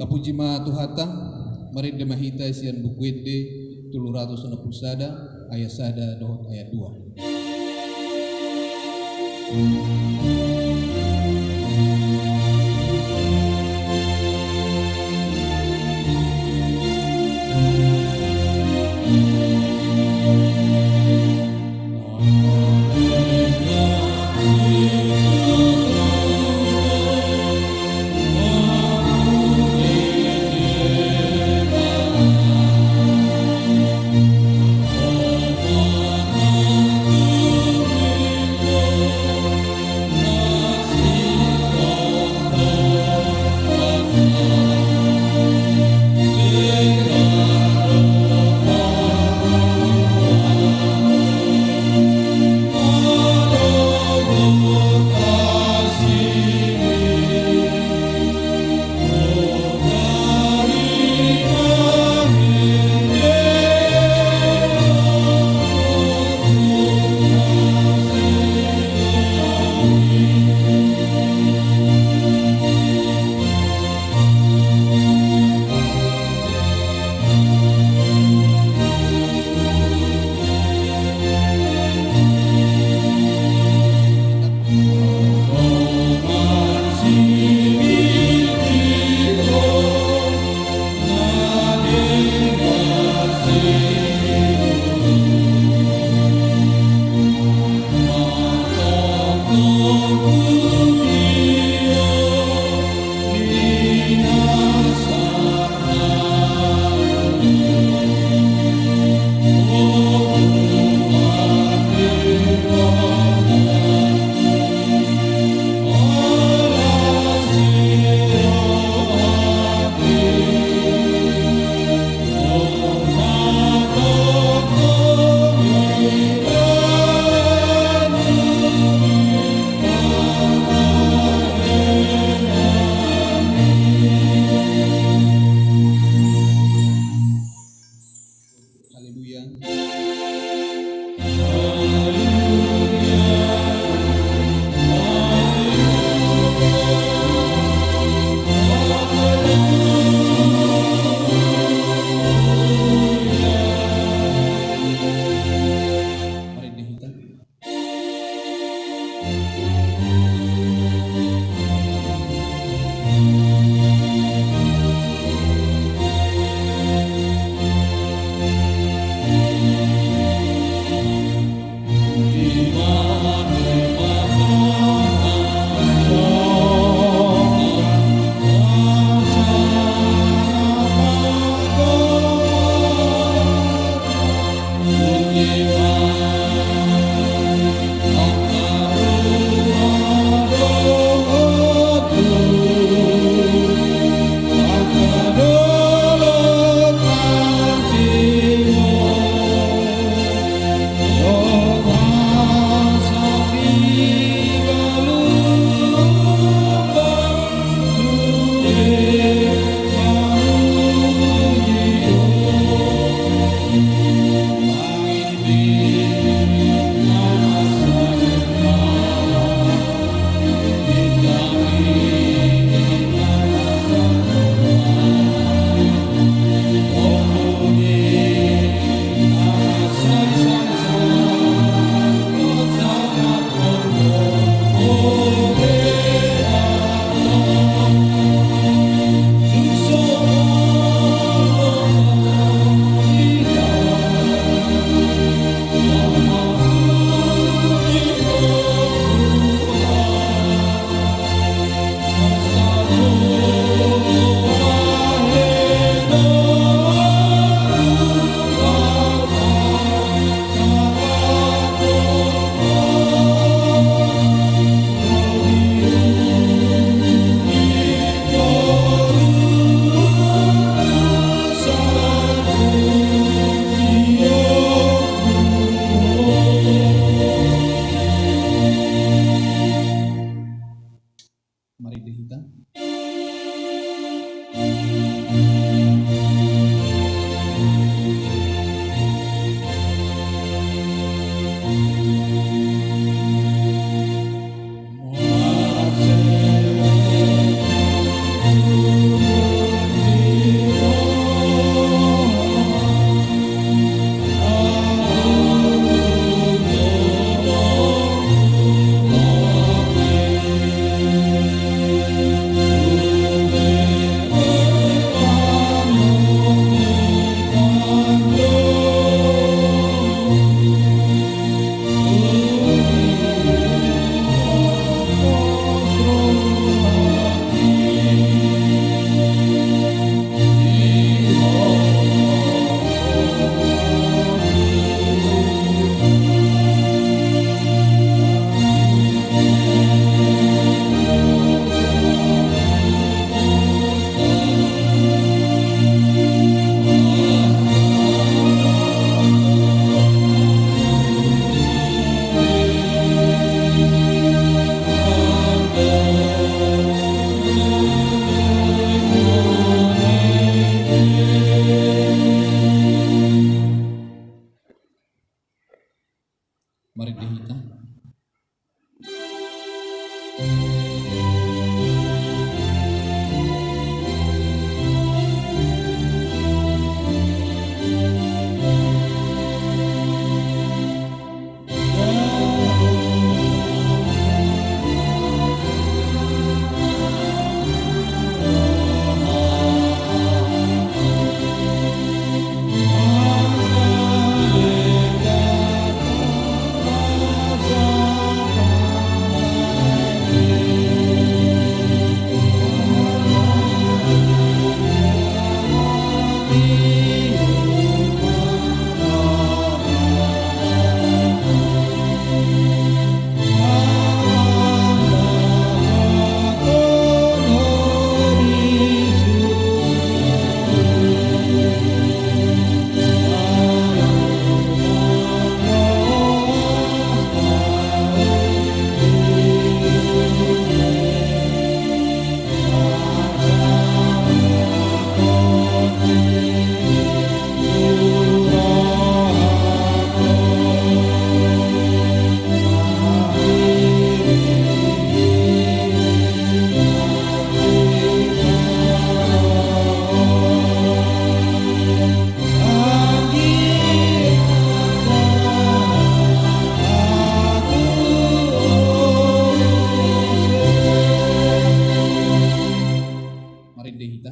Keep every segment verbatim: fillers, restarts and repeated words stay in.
Tapuji ma Tuhanta, marende ma hita sian Buku Ende tolu ratus onom pulu sada, ayat sada dohot ayat dua. Marende hita.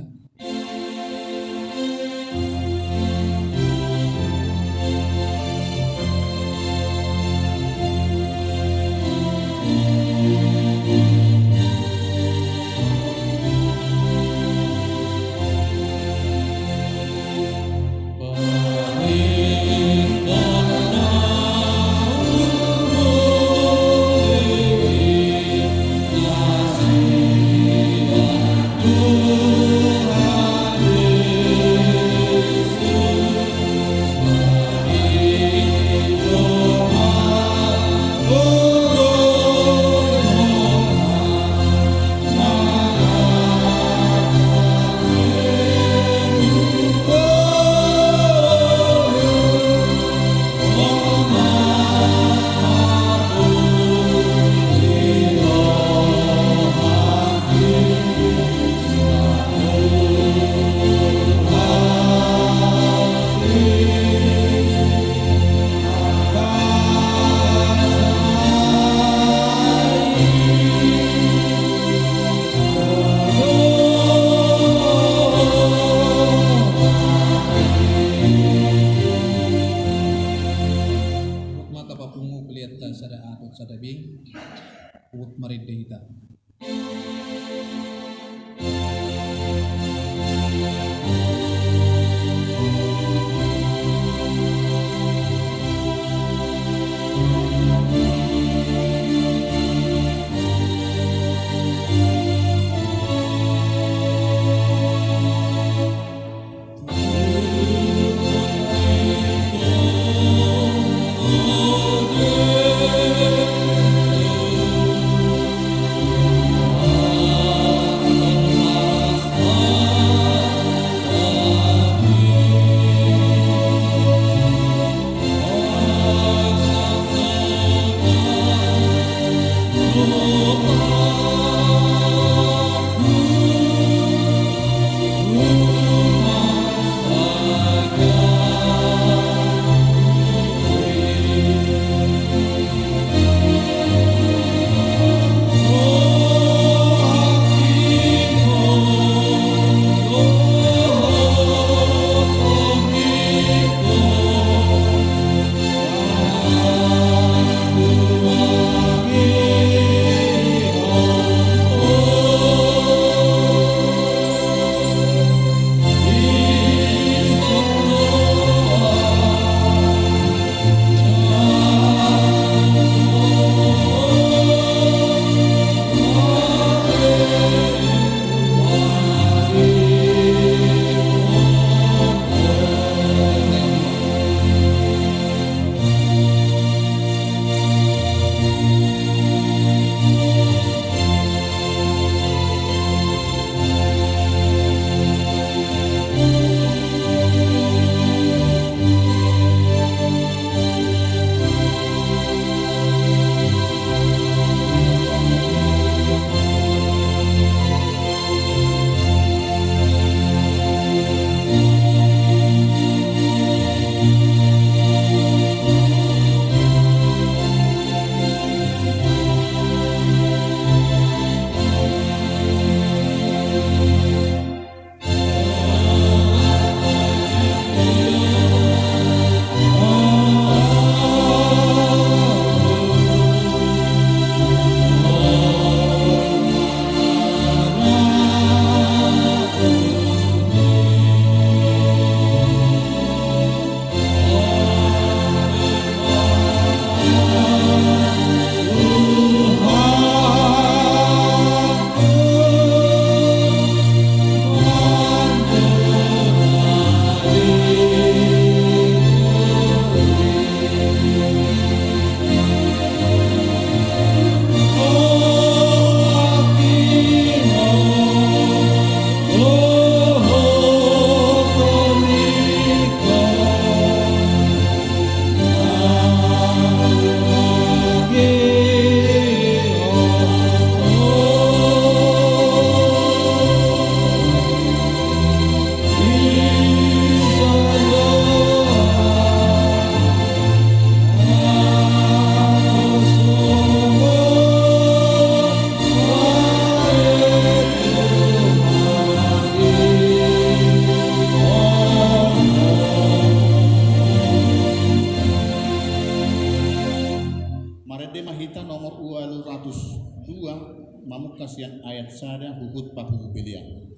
ayat sada huhut papungu pelean.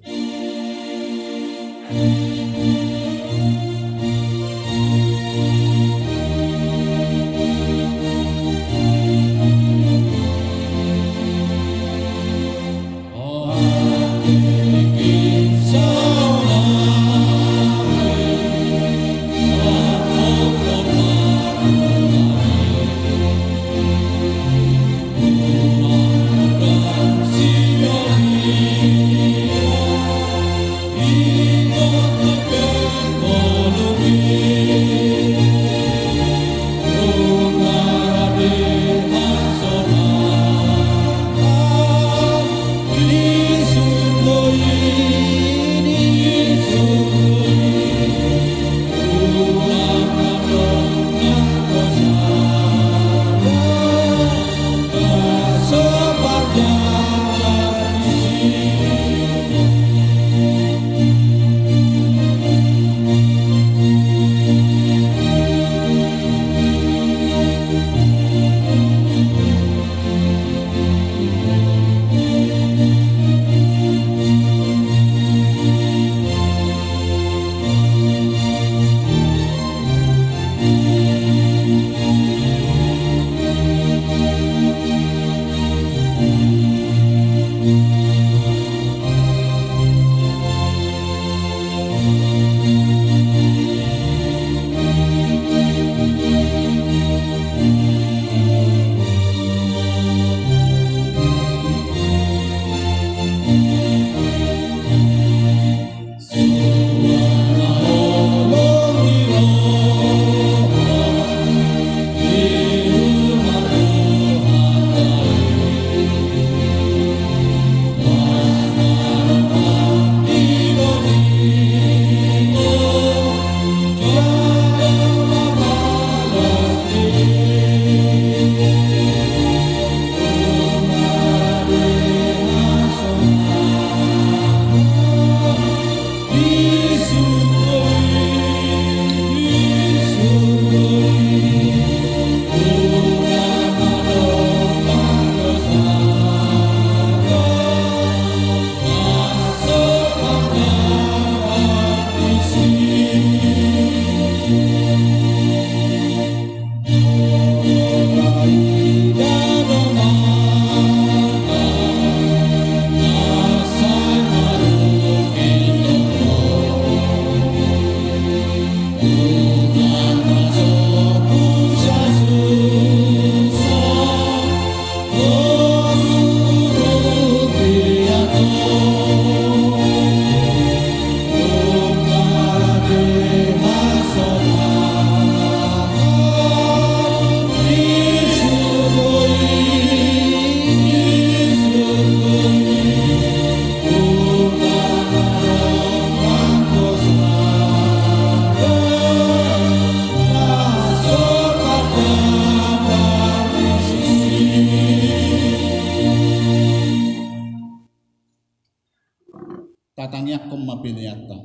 Tatangiangkon ma peleanta.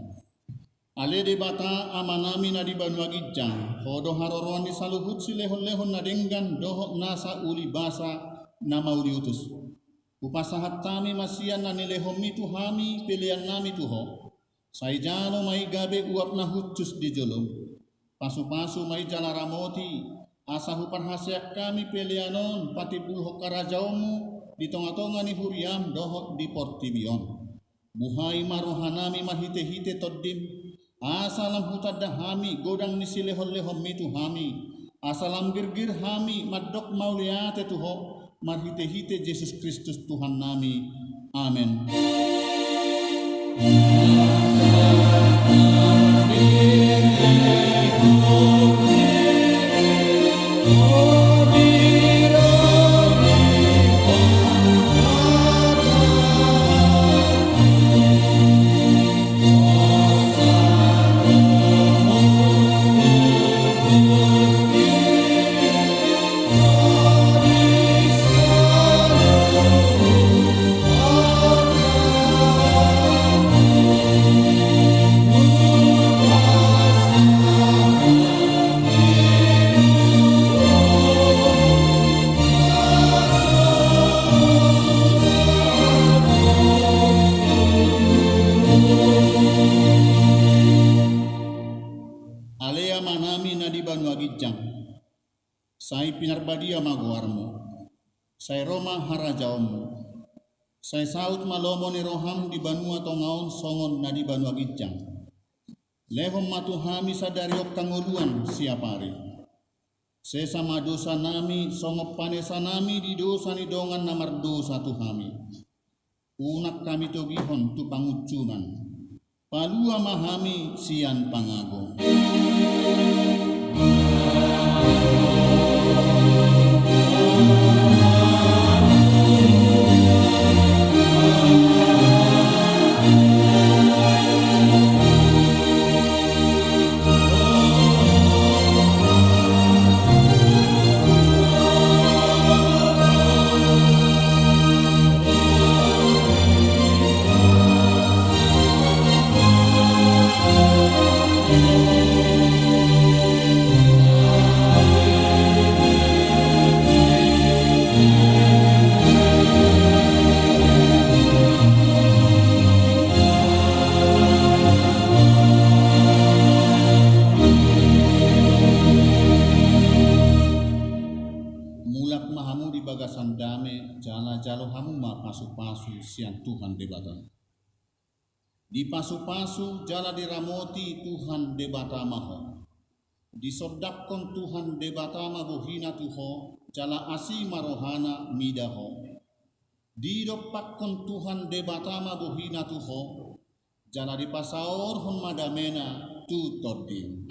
Ale Debata Amanami na di banua ginjang, Ho do haroroan ni saluhut silehonlehon na denggan dohot nasa uli basa na mauliutus. Hupasahat hami ma sian na nilehonMi tu hami peleannami tu Ho. Sai jalo ma i gabe uap na hushus di jolom. Pasupasu ma i jala ramoti, asa huparhaseang hami pelean on patimbulhon harajaonMu di tongatonga ni huriaM dohot di portibi on. Buhai ma rohanami marhitehite TondiM, asa lam hutanda hami godang ni silehonlehonMi tu hami, asa lam girgir hami mandok mauliate tu Ho, marhitehite Jesus Kristus Tuhannami. Amen. di banua ginjang. Sai pinarbadia ma goarmu. Sai ro ma harajaonmu. Sai saut ma lomo ni roham di banua tonga on songon na di banua ginjang. Lehon ma tu hami sadari on hangoluan siapari. Sesa ma dosanami songon panesanami di dosa ni dongan na mardosa tu hami. Unang hami togihon tu pangunjunan. Palua ma hami sian pangago. Mulak ma hamu di bagasan dame, jala jalo hamu ma pasupasu sian Tuhan Debata. Dipasupasu jala diramoti Tuhan Debata ma ho. Disondanghon Tuhan Debata ma bohina tu ho, jala asi ma rohana mida ho. Didompakhon Tuhan Debata ma bohina tu ho, jala dipasaorhon ma damena tu tondim.